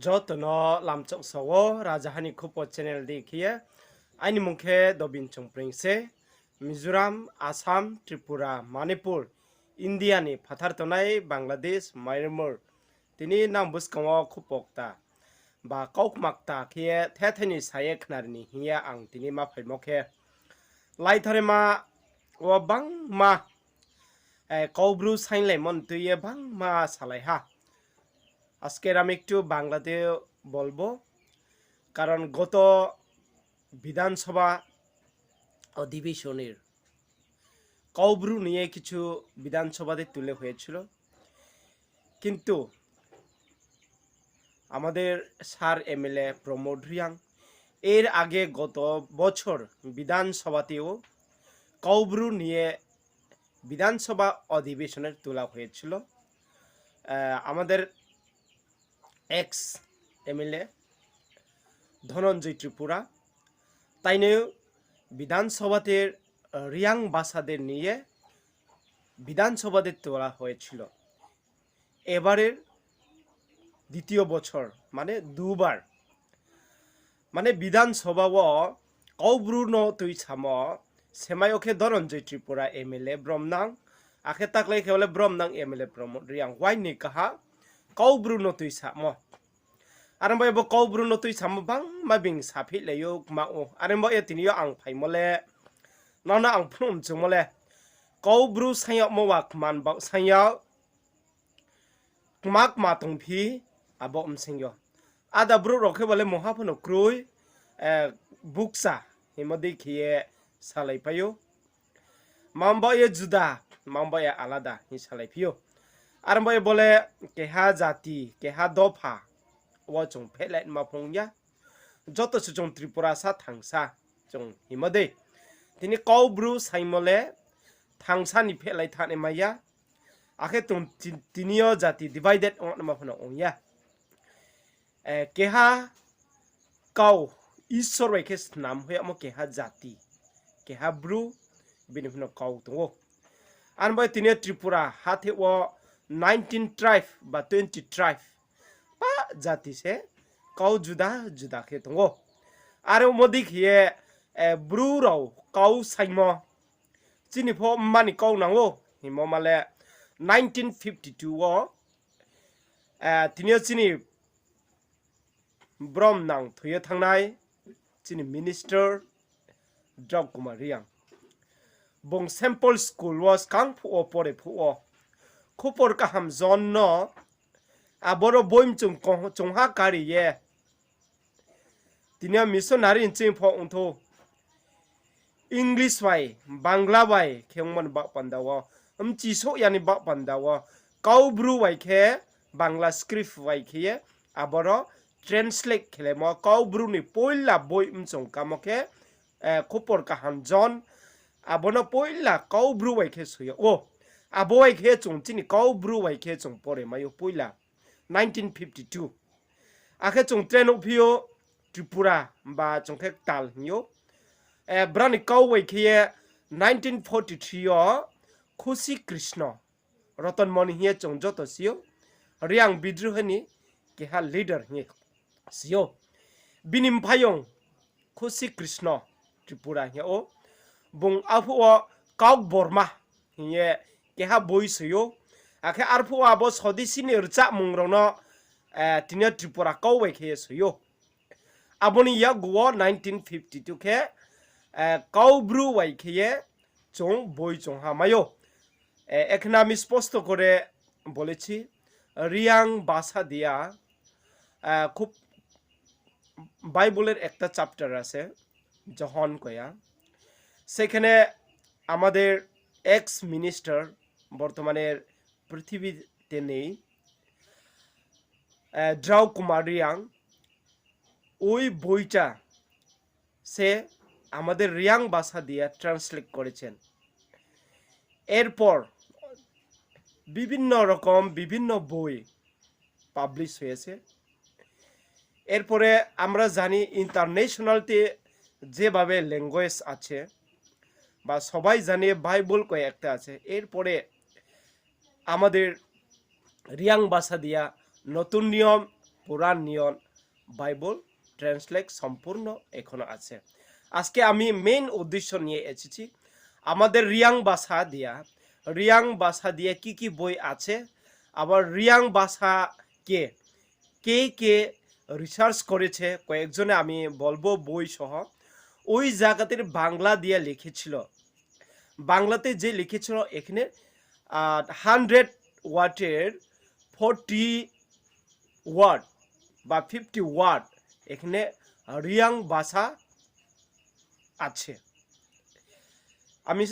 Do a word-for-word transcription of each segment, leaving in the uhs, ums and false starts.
Joto no lamchok sa wo, Rajaha ni Khupo channel di khe ye. Aini mung khe Dobin Chongpreng se. Mizoram, Assam, Tripura, Manipur, India ni phathar tongnai Bangladesh, Myanmar, tini nang buskang wo khupo kta ba kaukma kta khe ye thethai ni sa ye khnari ni hing ye ang tini ma phaimo khe, laitharima wo bangma, eh, Kaubru sainglaimo ni tui ye bangma salai ha. আজকে আমি একটু বাংলাতে বলবো, কারণ গত বিধানসভা অধিবেশনের কাউব্রু নিয়ে কিছু বিধানসভাতে তুলে হয়েছিল, কিন্তু আমাদের স্যার এমএলএ প্রমোদ রিয়াং এর আগে গত বছর বিধানসভাতেও কাউব্রু নিয়ে বিধানসভা অধিবেশনের তোলা হয়েছিল। আহ, আমাদের এক্স এমএলএ ধনঞ্জয় ত্রিপুরা, তাইনে বিধানসভাতে রিয়াং ভাষাদের নিয়ে বিধানসভাতে তোলা হয়েছিল। এবারের দ্বিতীয় বছর, মানে দুবার, মানে বিধানসভা wo Kaubru no tuisamo, semai yo khe Dhananjay Tripura M L A bromnang, akhe taklai khe bole bromnang M L A Pramod Reang, wai ni kaha Kaubru no tuisamo. Are bo ye bo Kaubru no tuisamo bangma bini saphihlai ou kma ou. Are bo ye tini yo ang phaimo le, nono ang phnuh mchungmo le, Kaubru saing yagmo wa kman baoh saing yag, kma kma tongphi, abo bsing yo. Ada brouh rao khe bole mungha phano kroi, eh, bukcha, himo dei khe ye salaipai ou. Mang baoh ye juda, mang baoh ye alada hing salaiphi ou. Are bo ye bole keha jati, keha dopha, wo chung phehlai ma phung ya. Joto se chung Tripurasa thangsa, chung himo dei. Tini Kaubru saingmo le thangsa ni phehlai thanai mai ya. Akhe chung ti-, tini yo jati divided ong naima phano ong ya. Eh, keha kau Isor bai khe snam hoih yagmo keha jati, keha Bru, bini phano kau tong ou. Are bo ye tini yo Tripura hathe wo nineteen tribe ba twenty tribe, pa jati se kau juda juda khe tong ou. Are bo dei khe ye, eh, Bru rao kau saingmo, chini pho mma ni kau nang ou hingmo ma le nineteen fifty two wo, eh, tini yo chini bromnang thoi ye thanngnai chini minister Drao Kumar Reang. Bung Saint Paul School wo skang phuh wo pore phuh wo, khupor kaham jon no aboro boi mchung ko-, chungha kari ye. Tini yo missionary nching pho ongthou. English bai, Bangla bai khe ongmo ni baoh panda wo, mchi souh ya ni baoh panda wo, Kaubru bai khe, Bangla script bai khe ye, aboro translate khelaimo, Kaubru ni poila boi mchung kamo khe, eh, khupor kaham jon, abo no poila Kaubru bai khe soi yag ou. Abo bai khe chung chini Kaubru bai khe chung pore mai ou poila. Nineteen fifty two. Akhe chung tre nuhphi ou Tripura ba chung khe ktal hing ou. Eh, brao ni kau bai khe ye nineteen forty three yo Khusi Krishna, Roton Moni hing ye chung joto si ou. Reang bidroho ni keha leader hing ye si ou. Bini mphaiyong Khusi Krishna Tripura hing yag ou. Bung arphuh wo Kauk Borma hing ye keha boi soi ou. Akhe arphuh wo abo Sodisi ni rchahmung rao no, eh, tini yo Tripura kau bai khe ye soi ou. Abo ni yakgu wo nineteen fifty two khe, eh, Kaubru bai khe ye chung boi chungha mai ou. Eh, এখানে আমি স্পষ্ট করে বলেছি, রিয়াং ভাষা দিয়া, আহ, খুব বাইবেলের একটা চ্যাপ্টার আছে, যোহন কয়া। সেখানে আমাদের এক্স মিনিস্টার, বর্তমানে পৃথিবীতে নেই, আহ, দ্রাউ কুমার রিয়াং, ওই বইটা সে আমাদের রিয়াং ভাষা দিয়ে ট্রান্সলেট করেছেন। এরপর বিভিন্ন রকম বিভিন্ন বই পাবলিশ হয়েছে। এরপরে আমরা জানি ইন্টারন্যাশনালতে যেভাবে ল্যাঙ্গুয়েজ আছে বা সবাই জানে বাইবেল কয়েকটা আছে, এরপরে আমাদের রিয়াং ভাষা দিয়া নতুন নিয়ম পুরাণ নিয়ম, বাইবেল ট্রান্সলেট সম্পূর্ণ এখনো আছে। আজকে আমি মেইন উদ্দেশ্য নিয়ে এসেছি, আমাদের রিয়াং ভাষা দিয়া, রিয়াং ভাষা দিয়ে কি কি বই আছে, আবার রিয়াং ভাষাকে কে কে রিসার্চ করেছে, কয়েকজনে আমি বলবো বই সহ। ওই জায়গাতে বাংলা দিয়ে লিখেছিল, বাংলাতে যে লিখেছিল এখানে হান্ড্রেড ওয়ার্ডের ফোরটি ওয়ার্ড বা ফিফটি ওয়ার্ড এখানে রিয়াং ভাষা আছে। আমি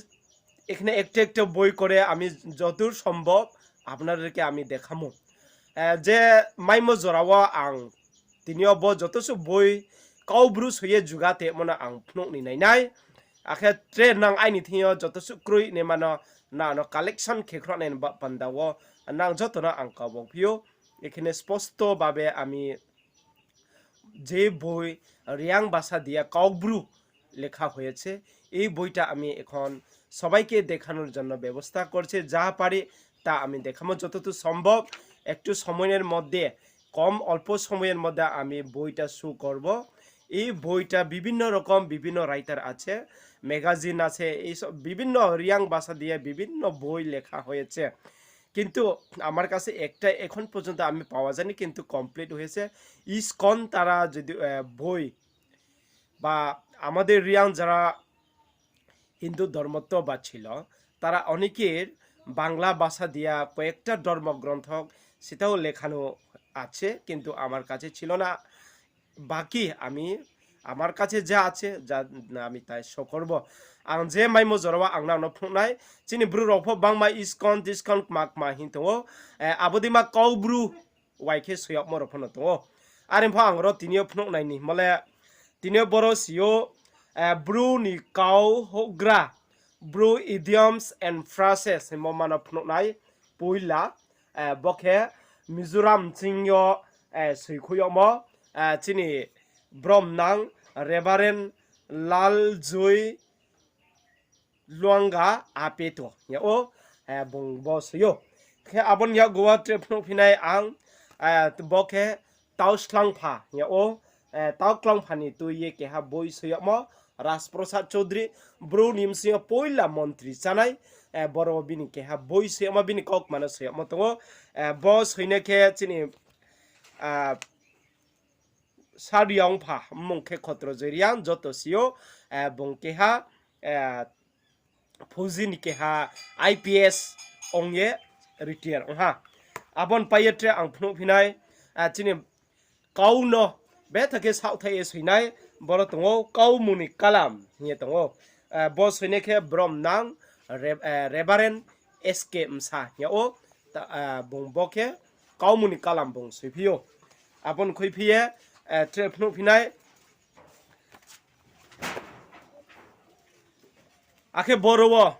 এখানে একটা একটা বই করে আমি যতদূর সম্ভব আপনাদেরকে আমি দেখামো। Eh, je maimo jora wo ang tini yo bo joto suh boi Kaubru soi ye juga tongmo no ang phnuh ni nai nai. Akhe tre nang aini thing yo joto suh kroi naima no, nang no collection khe khruh nai ni ba panda wo nang joto no ang kabo phi ou. এখানে স্পষ্ট ভাবে আমি যে বই রিয়াং ভাষা দিয়া কাউব্রু লেখা হয়েছে, এই বইটা আমি এখন সবাইকে দেখানোর জন্য ব্যবস্থা করছি। যা পারি তা আমি দেখাবো যতটুকু সম্ভব। একটু সময়ের মধ্যে, কম অল্প সময়ের মধ্যে আমি বইটা শো করব। এই বইটা বিভিন্ন রকম, বিভিন্ন রাইটার আছে, ম্যাগাজিন আছে, এইসব বিভিন্ন রিয়াং ভাষা দিয়ে বিভিন্ন বই লেখা হয়েছে। কিন্তু আমার কাছে একটা এখন পর্যন্ত আমি পাওয়া যায়নি, কিন্তু কমপ্লিট হয়েছে। ইসকন তারা যদি, আহ, বই বা আমাদের রিয়াং যারা হিন্দু ধর্মত্ব বা ছিল, তারা অনেকের বাংলা ভাষা দিয়া কয়েকটা ধর্মগ্রন্থ সেটাও লেখানো আছে, কিন্তু আমার কাছে ছিল না। বাকি আমি আমার কাছে যা আছে, যা না আমি তাই শো করব। Ang je maimo jora wo ang nang no phnuh nai, chini Bru rao pho bangma iskon tiskon kma kma hing tong ou, eh, abo dei ma Kaubru wai khe soiyagmo rao pho no tong ou. Are pho ang ro tini yo phnuh nai ni himo le, tini yo boro si ou, eh, Bru ni kau houhgra, Bru idioms and phrases hingmo ma no phnuh nai. Poila, eh, bo khe Mizoram ching yo, eh, soikhouh yagmo, eh, chini bromnang Reverend Laljoy Luanga Apeto hing yag ou, eh, bung bo soi ou. Khe abo ni yakgu wo tre phnuh phi nai ang, eh, bo khe Tau Slangpha hing yag ou, eh, Tau Klangpha ni tui ye keha boi soi yagmo, Rajprasad Choudhury, Bru ni bsing yo poila montri chánai, eh, boro bini keha boi soi yagmo, bini kaukma no soi yagmo tong ou, eh, bo soinai khe chini, ah, Sariang pha, mmung khe Khotrojoy Reang, joto si ou, eh, bung keha, eh, Fauji ni keha I P S ong ye retire ong ha. Abo ni pai ye tre ang phnuh phi nai, eh, chini kau no betha khe saohthaih ye soinai, boro tong ou Kaumuni Kalam hing ye tong ou. Eh, bo soinai khe bromnang Re-, eh, Reverend S K Msa hing yag ou, ta-, eh, bung bo khe Kaumuni Kalam bung soiphi ou. Abo ni khuiphi ye, eh, tre phnuh phi nai. Akhe boro wo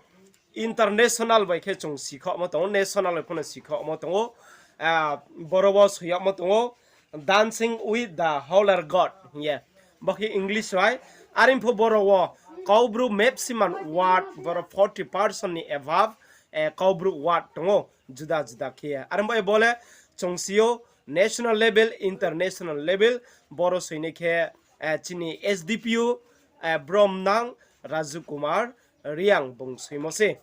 international bai khe chung sikhaohmo tong ou, national bai pho no sikhaohmo tong ou. Ah, boro wo soi yagmo tong ou, Dancing with the Howler God hing ye. Bo khe English bai. Are pho boro wo Kaubru maximum word, boro forty percent ni above, eh, Kaubru word tong ou, juda juda khe ye. Are bo, bo le chung si ou national level, international level, boro soinai khe, eh, chini S D P U, eh, bromnang Raju Kumar Reang bung soimo se.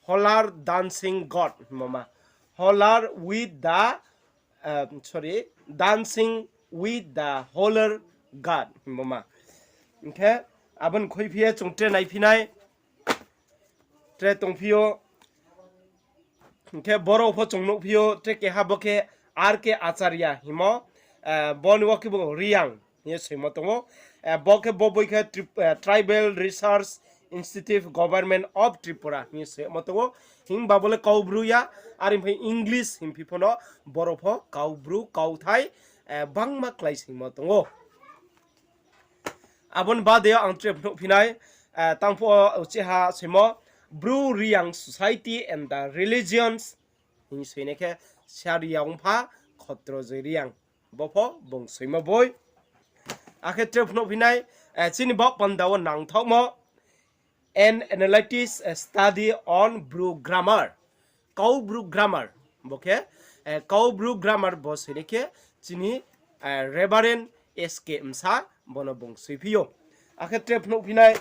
Howler Dancing God hingmo ma. Howler with the, eh, sorry, Dancing with the Howler God hingmo ma. Hing khe abo ni khuiphi ye chung tre naiphi nai. Tre tongphi ou. Hing khe boro pho chung nuhphi ou, tre keha bo khe R K Acharya hingmo, eh, bo ni wo khe bo Reang hing ye soimo tong ou. Eh, bo khe bo boi khe Trip-, eh, Tribal Research Institute, Government of Tripura hing ye soimo tong ou. Himba bo le Kaubru ya, are pho English hingphi pho no, boro pho Kaubru kauthai, eh, bangma klái soimo tong ou. Abo ni bade ang tre phnuh phi nai, eh, tang pho uchih ha soimo, Bru Reang Society and the Religions hing soinai khe Sariang pha Khotrojoy Reang. Bo pho bung soimo boi. Akhe tre phnuh phi nai, eh, chini baoh panda wo nangthaohmo, An Analytic Study on Bru Grammar. Kaubru Grammar. Bo khe, eh, Kaubru Grammar bo soinai khe chini Reverend S K Msa, bono bung soiphi ou. Akhe tre phnuhphi nai,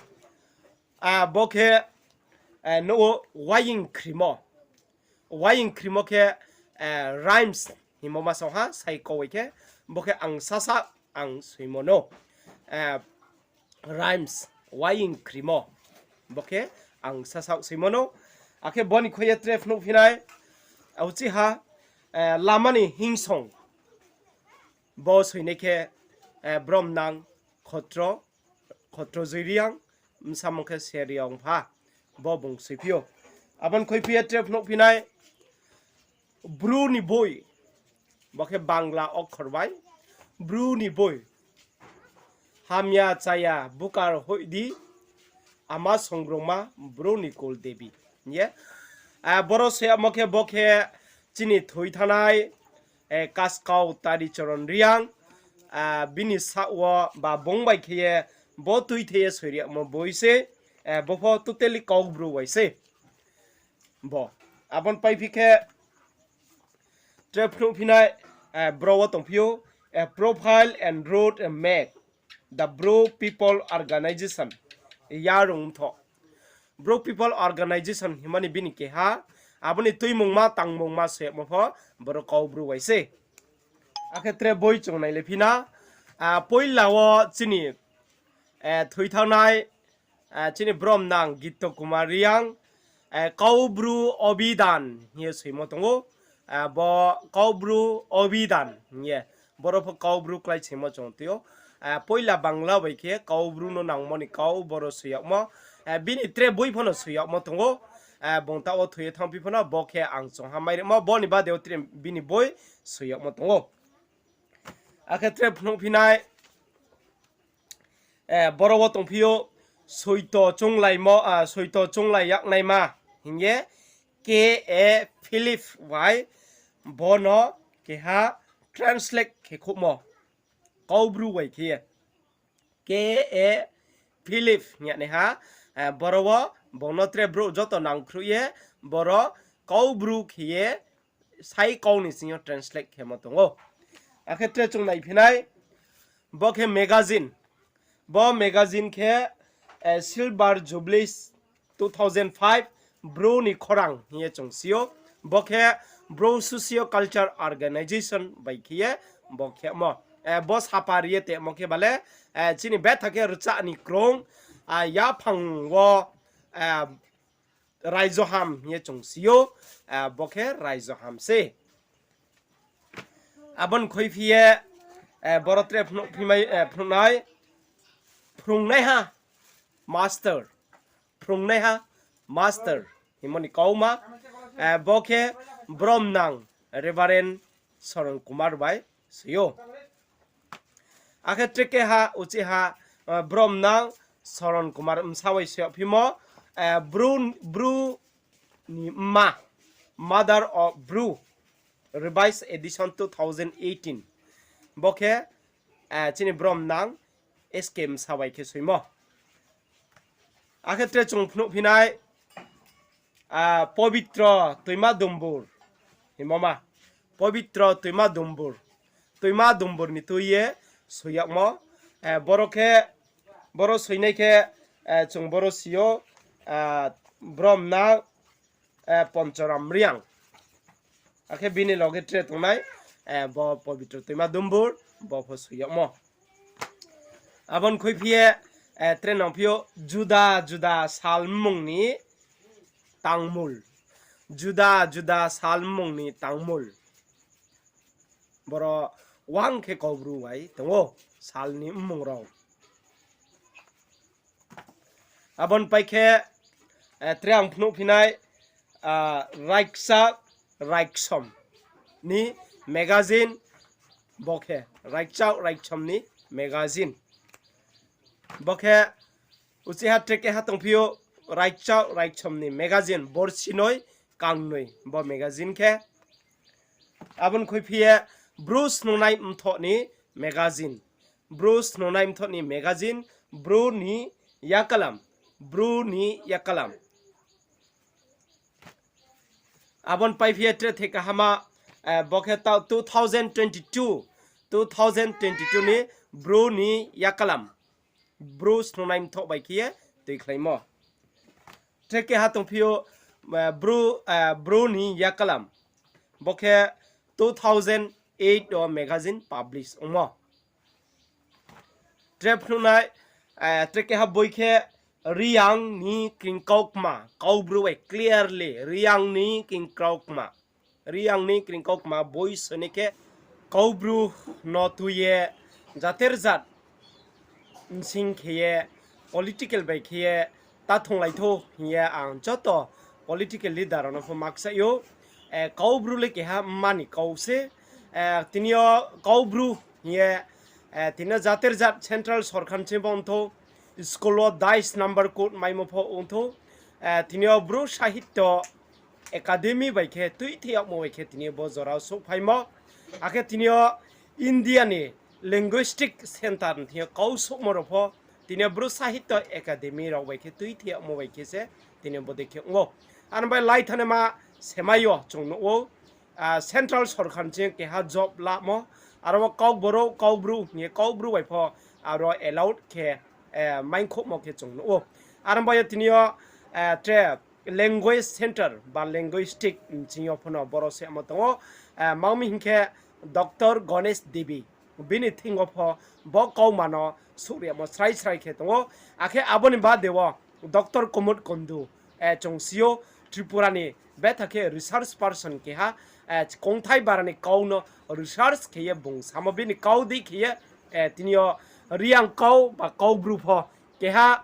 bo khe, nouh wo waying khrimo. Waying khrimo khe, rhymes hingmo ma song ha, sai kau bai khe, bo khe ang sasaoh ang soimo no. Rhymes, waying khrimo. Bo khe ang sasaoh soimo no. Akhe bo ni khui ye tre phnuhphi nai, uchih ha, lama ni hingsong. Bo soinai khe, bromnang Khotro, Khotro Joi Reang, bsamung khe Ser Reang pha, bo bung soiphi ou. Abo ni khuiphi ye tre phnuhphi nai, Bru ni boi, bo khe Bangla okhor bai, Bru ni boi, hamya chaya bukar hoih di, ama songrongma Bru ni Kul Debi hing ye. Boro soiyagmo khe bo khe chini thoi thanngnai, Kaskau Tari Choron Reang, bini saoh wo ba bung bai khe ye bo tuithe ye soi ri yagmo boi se, bo pho totally Kaubru bai se. Bo, abo ni paiphi khe tre phnuhphi nai, bro wo tongphi ou, Profile and Road Map, the Bru People Organisation, Yarung Mthoh. Bru People Organisation hingmo ni bini keha, abo ni tuimungma tangmungma soiyagmo pho boro Kaubru bai se. Akhe tre boi chung nai le phi na, poila wo chini, thoi thanngnai, chini bromnang Gitto Kumar Reang, Kaubru Obidan hing ye soimo tong ou. Bo Kaubru Obidan hing ye, boro pho Kaubru klái soimo chung tui ou. Poila Bangla bai khe Kaubru no nangmo ni kau boro soi yagmo. Bini tre boi pho no soi yagmo tong ou. Bung taoh wo thoi ye thanngphi pho no bo khe ang chung ha mai rimo, bo ni bade wo tre bini boi soi yagmo tong ou. Akhe tre phnuhphi nai, boro wo tongphi ou, soito chunglaimo, soito chunglai yagnaima hing ye K A Philip bai bono keha translate khe khouhmo, Kaubru bai khe ye. K A Philip hing yagnaiha, boro wo bung no tre brouh joto nangkhruh ye, boro Kaubru khe ye sai kau ni sing yo translate khemo tong ou. Akhe tre chung naiphi nai, bo khe magazine. Bo magazine khe, Silver Jubilees two thousand five, Bru ni Khorang hing ye chung si ou. Bo khe Bru Socio Culture Organisation bai khe ye bo khemo. Bo sapa ri ye temo khe bale, chini betha khe rcha ni krung, yaphang wo, Raijoham hing ye chung si ou, bo khe Raijoham se. Abo ni khuiphi ye, boro tre phnuhphi mai, phnuhnai, phrungnaiha master, phrungnaiha master hingmo ni kauma, bo khe bromnang Reverend Soron Kumar bai soi ou. Akhe tre keha uchih ha, bromnang Soron Kumar Msa bai soi yagphimo, Bru, Bru ni mma, Mother of Bru, Revised Edition two thousand eighteen. Bo khe, chini bromnang S K Msa bai khe soimo. Akhe tre chung phnuhphi nai, Pobitro Toima Dumbur hingmo ma. Pobitro Toima Dumbur. Toima Dumbur ni tui ye soi yagmo. Boro khe, boro soinai khe, chung boro si ou, bromnang, Ponchoram Reang. Akhe bini loge tre tongnai, bo Pobitro Toima Dumbur, bo pho soi yagmo. Abo ni khuiphi ye, tre nangphi ou juda juda sal mmung ni tangmul. Juda juda sal mmung ni tangmul. Boro wang khe Kaubru bai tong ou, sal ni mmung rao. Abo ni pai khe, tre ang phnuhphi nai, Raikcha Raiksom ni magazine, bo khe Raikcha Raiksom ni magazine. Bo khe uchih ha tre keha tongphi ou Raikcha Raiksom ni magazine, borsi noi kangnoi bo magazine khe. Abo ni khuiphi ye Bru Snungnai Mthoh ni magazine. Bru Snungnai Mthoh ni magazine, Bru ni yakalam, Bru ni yakalam. Abo ni paiphi ye tre theka hama, bo khe taoh two thousand twenty-two, two thousand twenty two ni Bru ni yakalam, Bru snungnai mthoh bai khe ye tuikhlaimo. Tre keha tongphi ou, eh, Bru, eh, Bru ni yakalam. Bo khe two thousand eight wo magazine publish ongmo. Tre phnuhnai, eh, tre keha boi khe Reang ni Kringkaukma, Kaubru bai clearly, Reang ni Kringkaukma. Reang ni Kringkaukma boi soi ni khe Kaubru no tui ye jater jat bsing khe ye political bai khe ye ta thonglai thou hing ye ang joto political leader rao no pho makchaih ou. Eh, Kaubru le keha mma ni kau se. Eh, tini yo Kaubru hing ye, eh, tini yo jater jat central sorkar ni ching pho ong thou, school wo dais number code maimo pho ong thou. Eh, tini yo Bru Sahitya Academy bai khe tuithei yagmo bai khe tini yo bo jora wo souhphaimo. Akhe tini yo India ni linguistic centre ni thing yo kau souhmo rao pho tini yo Bru Sahitya Academy rao bai khe tuithei yagmo bai khe se tini yo bodei khe ong ou. Ano bai laithanaima semai yo chung nuh ou, ah, central sorkar ni ching keha job lamo, aro wo Kaubru, Kaubru hing ye Kaubru bai pho aro allowed khe, eh, maingkhouhmo khe chung nuh ou. Ano bai yo tini yo, eh, tre language centre ba linguistic bsing yo pho no boro se amo tong ou, eh, ma mi hing khe Doctor Ganesh Devi, bini thing yo pho bo kauma no souhri yagmo srai srai khe tong ou. Akhe abo ni bade wo Doctor Kumud Kundu, eh, chung si ou Tripura ni betha khe research person keha, eh, kongthai bara ni kau no research khe ye bung samo bini kau dei khe ye, eh, tini yo Reang kau ba Kaubru pho keha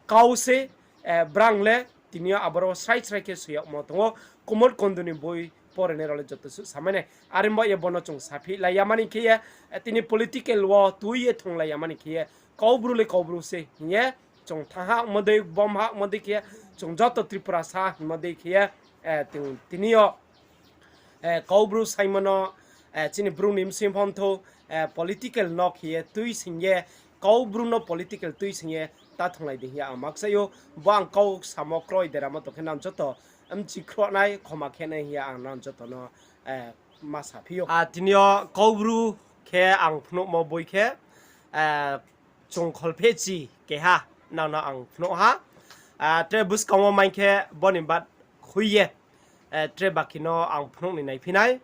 kau se, eh, brang le tini yo aboro srai srai khe soi yagmo tong ou. Kumud Kundu ni boi porenai rao le joto suh samai nai. Are baoh ye bo no chung saphi lai ya mani khe ye, eh, tini political wo tui ye thonglai ya mani khe ye, Kaubru le Kaubru se hing ye, chung thangha mo dei, bomha mo dei khe ye, chung joto Tripurasa hingmo dei khe ye, eh, tini yo, eh, Kaubru saimo no, eh, chini Bru ni bsing pho ong thou, eh, political no khe ye tuising ye, Kaubru no political tuising ye ta thonglai di hing ye ang makchaih ou. Bo ang kau samo kroi deramo tong khe nang joto mchi khroh nai, khoma khe nai hing ye ang nang joto no, eh, ma saphi ou. Ah, tini yo Kaubru khe ang phnuhmo boi khe, eh, Chung Kholphehchi keha nang no ang phnuh ha. Ah, tre buskang wo maing khe bo ni bad khui ye, eh, tre baki no ang phnuh ni naiphi nai,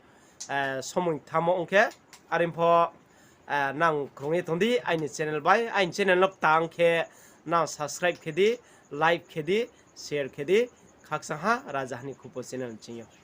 eh, somoi thamo ong khe. Are pho, eh, nang krung ye tong di aini channel bai. Aini channel no ktang khe nang subscribe khe di, like khe di, share khe di. Khakchang ha Rajaha ni Khupo channel ni ching yo.